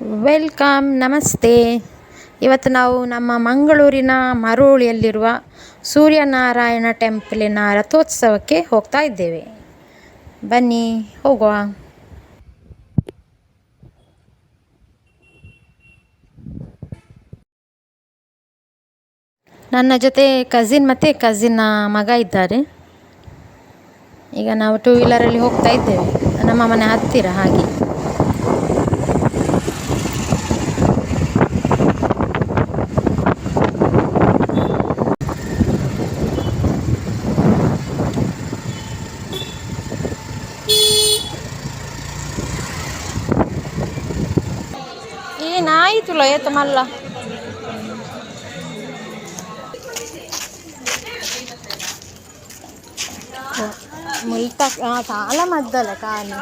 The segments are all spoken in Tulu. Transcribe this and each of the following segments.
Welcome, ನಮಸ್ತೆ. ಇವತ್ತು ನಾವು ನಮ್ಮ ಮಂಗಳೂರಿನ ಮರೋಳಿಯಲ್ಲಿರುವ ಸೂರ್ಯನಾರಾಯಣ ಟೆಂಪಲಿನ ರಥೋತ್ಸವಕ್ಕೆ ಹೋಗ್ತಾ ಇದ್ದೇವೆ. ಬನ್ನಿ ಹೋಗುವ. ನನ್ನ ಜೊತೆ ಕಸಿನ್ ಮತ್ತು ಕಸಿನ್ನ ಮಗ ಇದ್ದಾರೆ. ಈಗ ನಾವು ಟೂ ವೀಲರಲ್ಲಿ ಹೋಗ್ತಾ ಇದ್ದೇವೆ, ನಮ್ಮ ಮನೆ ಹತ್ತಿರ ಹಾಗೆ. ಈ ನಾಯಿ ತುಲ ಏತ ಮಲ್ಲ. ಮುಲ್ತ ಕಾಲ ಮದ್ದಲ್ಲ ಕಾಲು.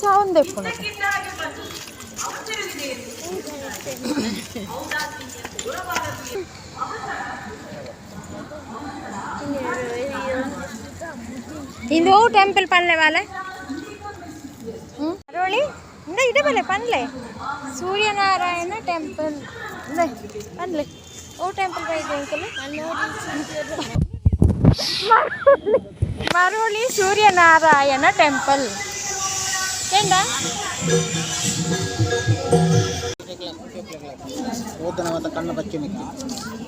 ಸಾವಂದೆ. ಇಂದು ಟೆಂಪಲ್ ಪನ್ಲೆ ಬಾಲೆ ಅರೋಳಿ ಇಂದ ಇಡೆ ಬಲೆ ಪನ್ಲೆ. ಸೂರ್ಯನಾರಾಯಣ ಟೆಂಪಲ್ ಇಂದ ಪನ್ಲೆ. ಓ temple ಬೈದೆ uncle? Maroli Suryanarayana temple ಎಂಡ. ಓದನ ಮತ್ತು ಕಣ್ಣು ಬಚ್ಚಿ ಮಿಕ್ಕಿ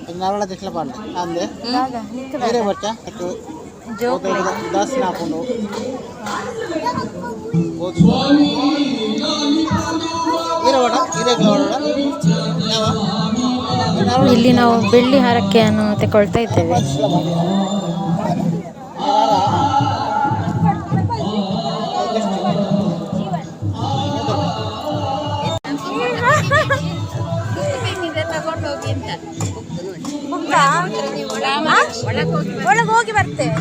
ಇದು ನರಳ ದಿಟ್ಲ ಪಾಡ್ಲೆ ಅಂದೆ ಬೇರೆ ಬಚ್ಚ ಉದಾಸೀನ ಹಾಕೊಂಡು ಓದು. ಈರವಾಡ ಈರೇಗ್ಲ. ಯಾವ? ಇಲ್ಲಿ ನಾವು ಬೆಳ್ಳಿ ಹರಕೆಯನ್ನು ತಗೊಳ್ತಾ ಇದ್ದೇವೆ. ಒಳಗೆ ಹೋಗಿ ಬರ್ತೇವೆ.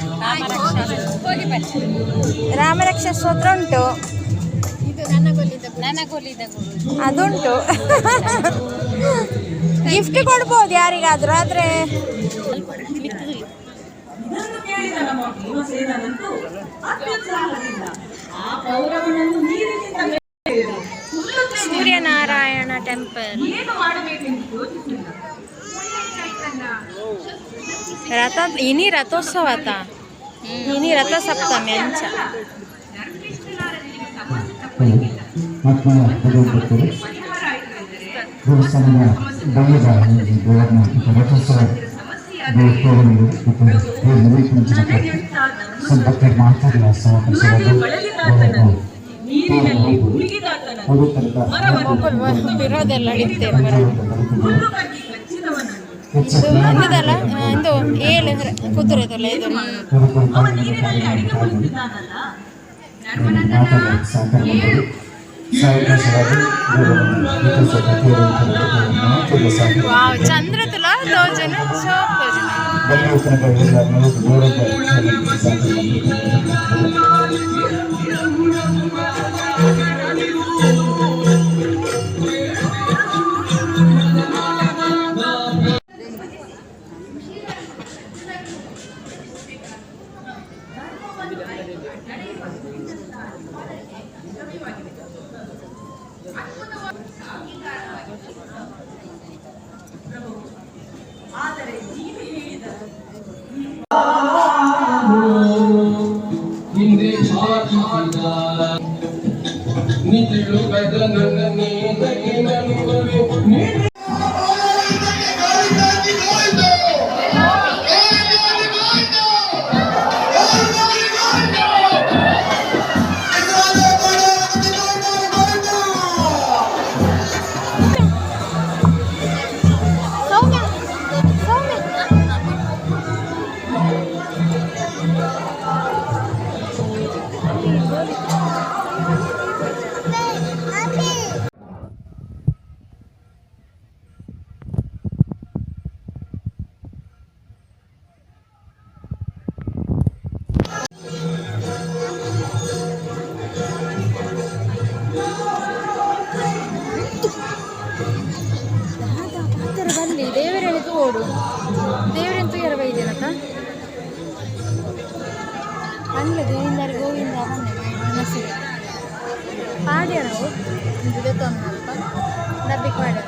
ರಾಮರಕ್ಷಾ ಸ್ತೋತ್ರ ಉಂಟು, ಅದುಂಟು. ಗಿಫ್ಟ್ ಕೊಡ್ಬೋದು ಯಾರಿಗಾದ್ರೂ ಆದ್ರೆ. ಇದನ್ನು ಕೇಳಿದ ನಮ್ಮ ಭೀಮಸೇನನಂತೂ ಅತ್ಯುತ್ಸಾಹದಿಂದ ಆ ಕೌರವನನ್ನು ನೀರಿನಿಂದ ಮೇಲೆ ಹುಲ್ಲುತ್ತೆ. ಸೂರ್ಯನಾರಾಯಣ ಟೆಂಪಲ್. ಏನು ಮಾಡಬೇಕೆಂದು ಯೋಚಿಸಿಲ್ಲ. ರಥ, ಇನಿ ರಥೋತ್ಸವ ಆತ, ಇನಿ ರಥ ಸಪ್ತಮಿ ಅಂಚ. ಆತ್ಮೀಯ ಭಗವಂತರು, ದೇವಸ್ಥಾನದ ಭವ್ಯದ ಒಂದು ದೇವರನ್ನ ರಥೋತ್ಸವ ದೇವಸ್ಥಾನದಲ್ಲಿ ಮತ್ತು ಭಕ್ತರು ಮಾತಾಡಿದ ಸಹಕರಿಸಿದ. ನೀರಿನಲ್ಲಿ ಮುಳುಗಿದಾತನನ್ನು ಅದೇ ತರದ ಇರೋದೆಲ್ಲ ಇರ್ತೇವೆ. ಹುಲ್ಲು ಕಡ್ಡಿ ಕಚ್ಚಿದವನನ್ನು ಹೆಚ್ಚು ಇಂದಲ್ಲ, ಇಂದು ಏಳು ಕುದುರೆದಲ್ಲ ಇದು. ಅವ ನೀರಿನಲ್ಲಿ ಅಡಿಗೆ ಕುಳಿತಿದ್ದಾನಲ್ಲ. ಮಾತಾಡಿದ ಸಹಕಾರ ಬಂದರು ಸಾವಕಾಶವಾಗಿ ದೇವರನ್ನು ಮಾತಾಡಿದ ಸಹಕಾರ. ವಾವ್, ಚಂದ್ರ ತುಲ ತೋಜನ ಶೋಕ್ ತೋಜನ. ಬನ್ನಿ ತನಕ ಎಲ್ಲ ದೇವರ ಸಹಕಾರ. ಆದರೆ ನೀನು ಹೇಳಿದ ಹಿಂದೆ ಸಾಧಿಸಿದ ನಿತಿಳುಗದ ನನ್ನ ನೀನಗೆ ನೀನು. ಸೌಮ್ಯ, ಸೌಮ್ಯ. ಪಾತ್ರ ಬನ್ನಿ, ದೇವರನ್ನು ತೋಡು, ದೇವರನ್ನು ತೂಯರ ಬೈದೇನತ್ತ ಅಲ್ಲ. ಗೋವಿಂದ ಗೋವಿಂದ ಬನ್ನಿ. ಪಾಡ್ಯ ನಾವು ಅಲ್ಪ ಡಬ್ಬಿಗೆ ಪಾಡ್ಯ.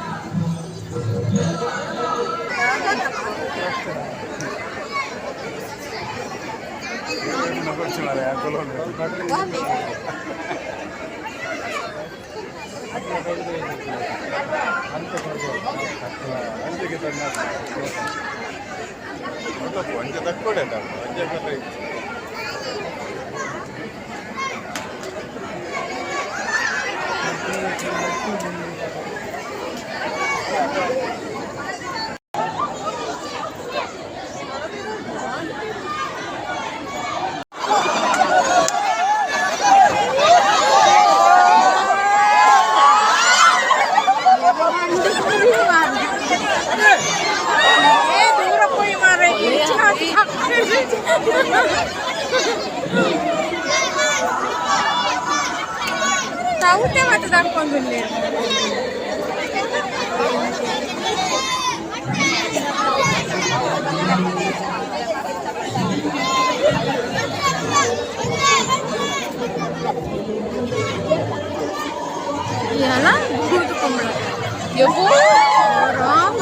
ತೌತೆ ಮತ್ತೆ ತಕ್ಕೊಂದಿಲ್ಲ. ಏನಲ್ಲ ಕೂತ್ಕೊಂಡ್ಬಿಡ. ಯವ್ವೋ ರಾಮ.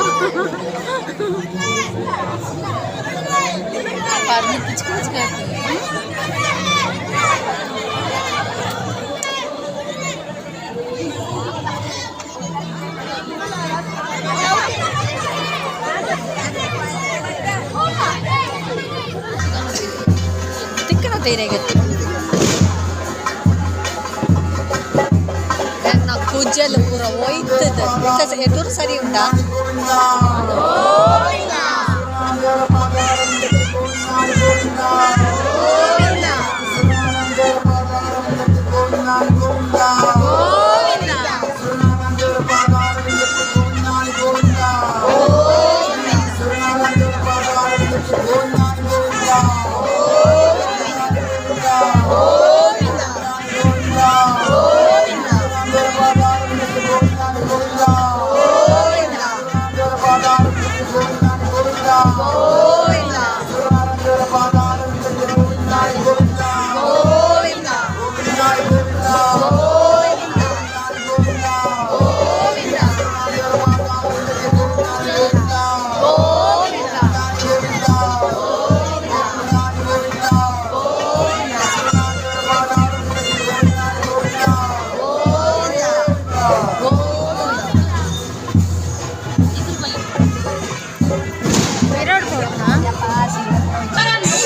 ತಿಕ್ಕನ ತೇರೆಗೆ ನನ್ನ ಕುಜ್ಜಲು ಪೂರ ಒಯ್ತದ. ಎದುರು ಸರಿ ಉಂಟಾ?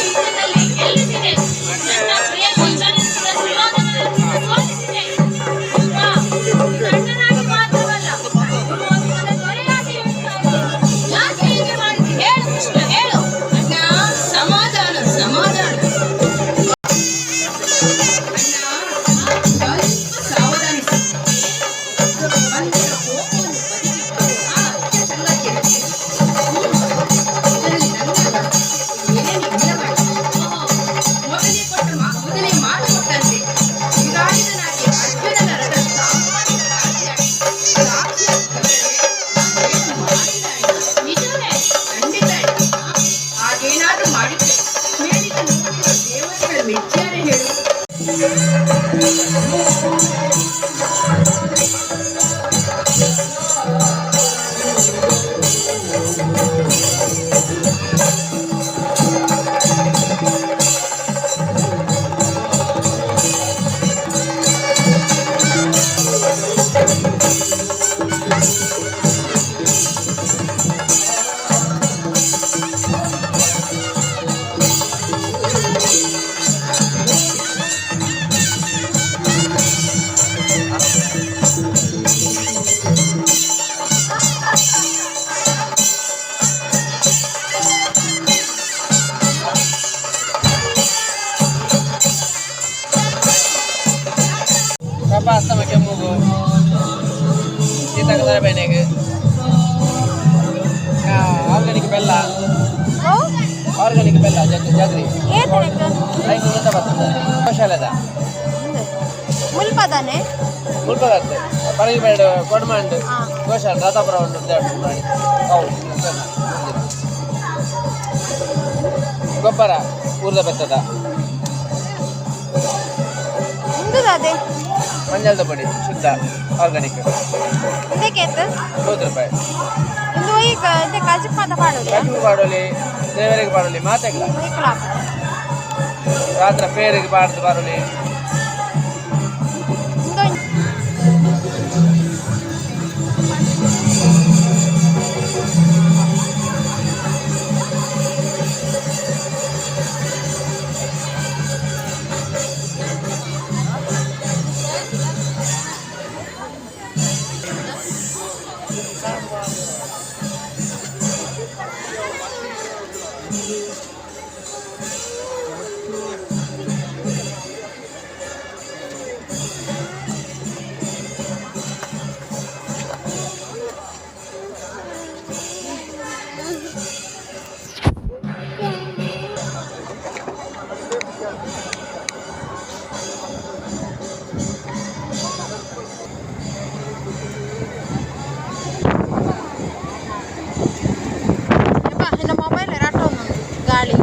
ಯುದ್ಧದಲ್ಲಿ ಗೆಲ್ಲಿಸಿದೆ. ನನ್ನ ಪ್ರಿಯ ಕುಂಜನಿಸಿದ ಸುಯೋಧನನನ್ನು ಸೋಲಿಸಿದೆ. ಈಗ ಗಂಡನಾಗಿ ಮಾತ್ರವಲ್ಲ, ಗುರುವಂಶದ ದೊರೆಯಾಗಿ ಹೇಳ್ತಾ ಇದ್ದೇನೆ. ಯಾಕೆ ಹೀಗೆ ಮಾಡಿದಿ? ಹೇಳು ಕೃಷ್ಣ, ಹೇಳು. ಅಣ್ಣ, ಸಮಾಧಾನ, ಸಮಾಧಾನ. ಅಣ್ಣ, ಸ್ವಲ್ಪ ಸಾವಧಾನಿಸು. ಬಂದಿರೋ ಕೋಪವನ್ನು ಬದಿಗಿಟ್ಟು ಆ ಅತ್ಯ ಸಂಗತಿಯನ್ನು ತಿಳಿಸು. ಇದರಲ್ಲಿ ನನ್ನ ಏನೇನು ಇಲ್ಲ ಮಾಡು. ಮೊದಲೇ ಮಾತು ಕೊಟ್ಟಂತೆ ನಿರಾಯುಧನಾಗಿ ಅರ್ಜುನನ ರಥ ಸಾಮಾನ್ಯ ಸಾಕ್ಷಿಯಾಗಿ ಸಾಕ್ಷಿಯಾಗಿ ನಾನೇನು ಮಾಡಿಲ್ಲ ಅಣ್ಣ. ನಿಜವೇ? ಖಂಡಿತ ಅಣ್ಣ. ಹಾಗೇನಾದ್ರೂ ಮಾಡಿದ್ರೆ ಮೇಲಿನ ನೋಡಿರುವ ದೇವತೆಗಳ ಮೆಚ್ಚಾರೆ ಹೇಳು. ಕಫ, ಅಸ್ತಮ, ಕೆಮ್ಮುಗು, ಶೀತ ಬೇನೆಗೆ ಆರ್ಗಾನಿಕ್ ಬೆಲ್ಲ, ಆರ್ಗಾನಿಕ್ ಬೆಲ್ಲ, ಜಾಗ್ರಿ. ಐದು ನೂರ ಬರ್ತದೆ ಗೋಶಾಲೆದ. ಮುಲ್ಪದಾನೆ? ಮುಲ್ಪದತ್ತೆ ಪರಗಿಬೇಡ ಕೊಡ್ಮಂಡ್ ಗೋಶಾಲೆ ರಾಧಾಪುರ ಉಂಟು ಮಾಡಿ. ಹೌದು, ಗೊಬ್ಬರ ಊರ್ದ ಬೆತ್ತದ. ಉಂದುದಾದೆ. ಮಂಜಲ್ದ ಪೊಡಿ ಶುದ್ಧ ಆರ್ಗಾನಿಕ್. ಇಂದಕ್ಕೆ? 100 ರೂಪಾಯಿ. ಇಂದು ಈಗ ಇಂದೆ ಕಜಿಪ್ ಅಂತ ಪಾಡೋದು? ಕಜಿಪು ಪಾಡೋಲಿ, ದೇವರಿಗೆ ಪಾಡೋಲಿ, ಮಾತೆಗ್ಲ. ರಾತ್ರಿ ಪೇರಿಗೆ ಪಾಡ್ದು ಬರೋಲಿ. ಇಂದು. ನಿನ್ನ ಮೊಬೈಲ್ ರಾಟೊಂದು ಗಾಳಿ.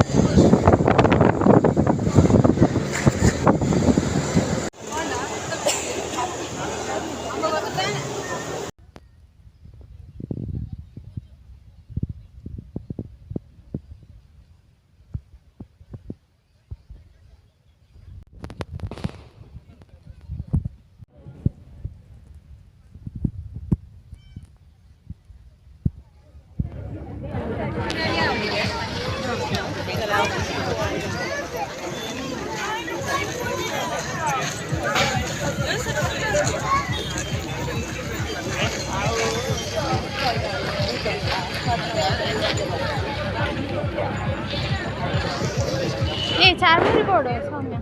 ಏ, ಚಾರ್ಮುರಿ ಬೋಡು ಸೌಮ್ಯ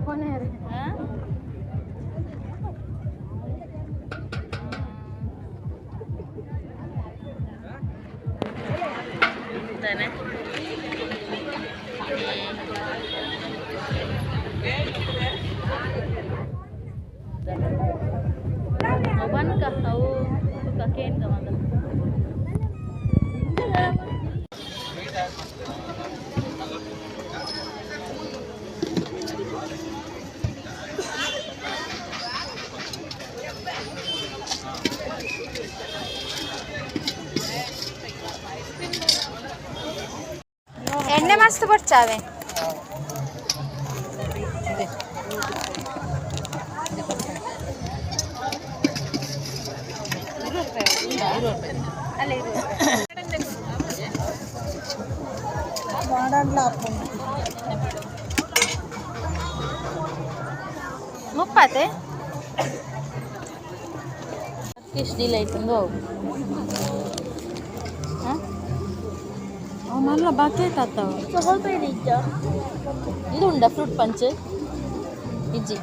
ಕೊನೆಯರೆ. ಅವು ಕೇನ್. ಎಣ್ಣೆ ಮಸ್ತ್ ಬರ್ಚಾವೆ. ಮುಪ್ಪಾತೆ. ಎಷ್ಟು ಡೀಲ್ ಆಯ್ತಂದು. ಮಲ್ಲ ಬಕೆಟ್ ಆತವ. ಇದು ಉಂಡ ಫ್ರೂಟ್ ಪಂಚ್ ಇಜ್ಜಿ.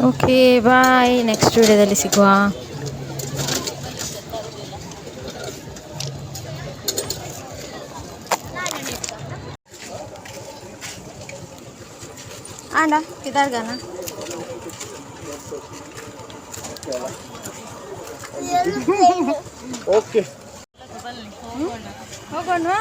Okay, bye. ನೆಕ್ಸ್ಟ್ ವಿಡಿಯೋದಲ್ಲಿ ಸಿಗುವ. ಆಂಡ ಪಿದಾರ್ಗಾನ. ಓಕೆ. ಹೋಗೋಣವಾ?